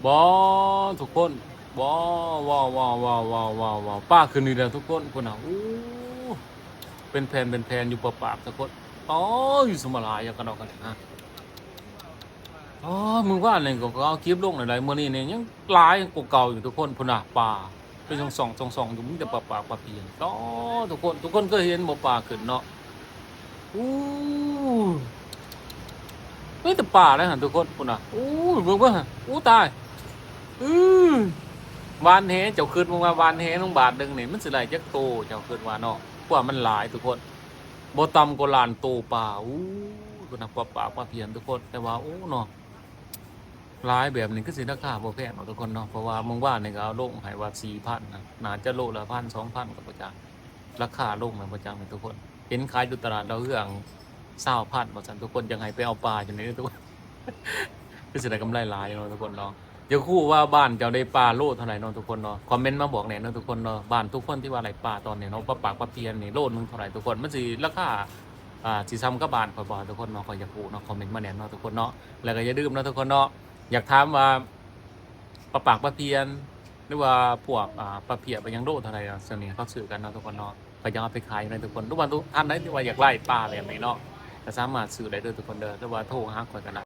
ບໍ່ ທຸກຄົນ ບໍ່ ວ້າວ ປາຂຶ້ນອີກແລ້ວທຸກຄົນ. ພຸ້ນນະ ໂອ້ ເປັນແຜ່ນເປັນແຜ່ນຢູ່ປາປາກທຸກຄົນ. ອໍ ຢູ່ສະມາລາຍ ຢ່າງກັນເນາະ ກັນນະ. ອໍ ມື້ວານນີ້ກໍເອົາຄລິບລົງແລ້ວໃດ໋ ມື້ນີ້ນີ້ຍັງຫຼາຍກວ່າເກົ່າຢູ່ທຸກຄົນ. ພຸ້ນນະ ປາເປັນຊ່ອງໆ ຊ່ອງໆ ຢູ່ ມີແຕ່ປາປາກປາພຽນ. ອໍ ທຸກຄົນ ທຸກຄົນເຄີຍເຫັນບໍ່ ປາຂຶ້ນເນາະ? ໂອ້ ມີແຕ່ປາເດ້ຫັ້ນທຸກຄົນ. ພຸ້ນນະ ໂອ້ຍ ເບິ່ງ ເບິ່ງ ໂອ້ ຕາຍ ອື ຫວ່ານແຫ ເຈົ້າຄິດເບິ່ງວ່າຫວ່ານແຫລົງບາດໜຶ່ງນີ້ ມັນຊິໄດ້ຈັກໂຕ ເຈົ້າຄິດວ່າເນາະ? ກວ່າມັນຫຼາຍທຸກຄົນ ບໍ່ຕ່ຳກວ່າລ້ານໂຕປາ. ໂອ້ ພຸ້ນນະ ປາປາກປາພຽນທຸກຄົນ. ແຕ່ວ່າ ໂອ້ ເນາະ ຫຼາຍແບບນີ້ຄືຊິລາຄາບໍ່ແພງເນາະທຸກຄົນເນາະ ເພາະວ່າມື້ວານນີ້ກໍເອົາລົງໃຫ້ວ່າສີ່ພັນນະ ໜ້າຈະໂລລະພັນ ສອງພັນກໍບໍ່ຈັກ ລາຄາລົງແລ້ວບໍ່ຈັກນີ້ທຸກຄົນ. ເຫັນຂາຍຢູ່ຕະຫຼາດດາວເຮືອງຊາວພັນວ່າຊັ້ນທຸກຄົນ. ຢາກໃຫ້ໄປເອົາປາຢູ່ນີ້ທຸກຄົນ ຄືຊິໄດ້ກຳໄລຫຼາຍເນາະທຸກຄົນເນາະ. ຢາກຮູ້ວ່າບ້ານເຈົ້າໄດ້ປາໂລເທົ່າໃດເນາະທຸກຄົນເນາະ? ຄອມເມັນມາບອກແດ່ເນາະທຸກຄົນເນາະ. ບ້ານທຸກຄົນທີ່ວ່າໄດ້ປາຕອນນີ້ເນາະ ປາປາກປາພຽນນີ້ໂລໜຶ່ງເທົ່າໃດທຸກຄົນ? ມັນຊິລາຄາ ອ່າ ຊິສ່ຳກັບບ້ານຂ້ອຍບໍ່ທຸກຄົນເນາະ? ຂ້ອຍຢາກຮູ້ເນາະ ຄອມເມັນມາແດ່ເນາະທຸກຄົນເນາະ. ແລ້ວກໍຢ່າລືມເນາະທຸກຄົນເນາະ ຢາກຖາມວ່າປາປາກປາພຽນ ຫຼືວ່າພວກ ອ່າ ປາເພຍ ປາຫຍັງໂລເທົ່າໃດ ສ່ວນນີ້ເຂົາຊື້ກັນເນາະທຸກຄົນເນາະ. ຂ້ອຍຢາກເອົາໄປຂາຍນະທຸກຄົນ ຫຼືວ່າທຸກທ່ານໃດທີ່ວ່າຢາກໄລ່ປາແບບນີ້ເນາະ ກໍສາມາດຊື້ໄດ້ເດີທຸກຄົນເດີ ຫຼືວ່າໂທຫາຂ້ອຍກໍໄດ້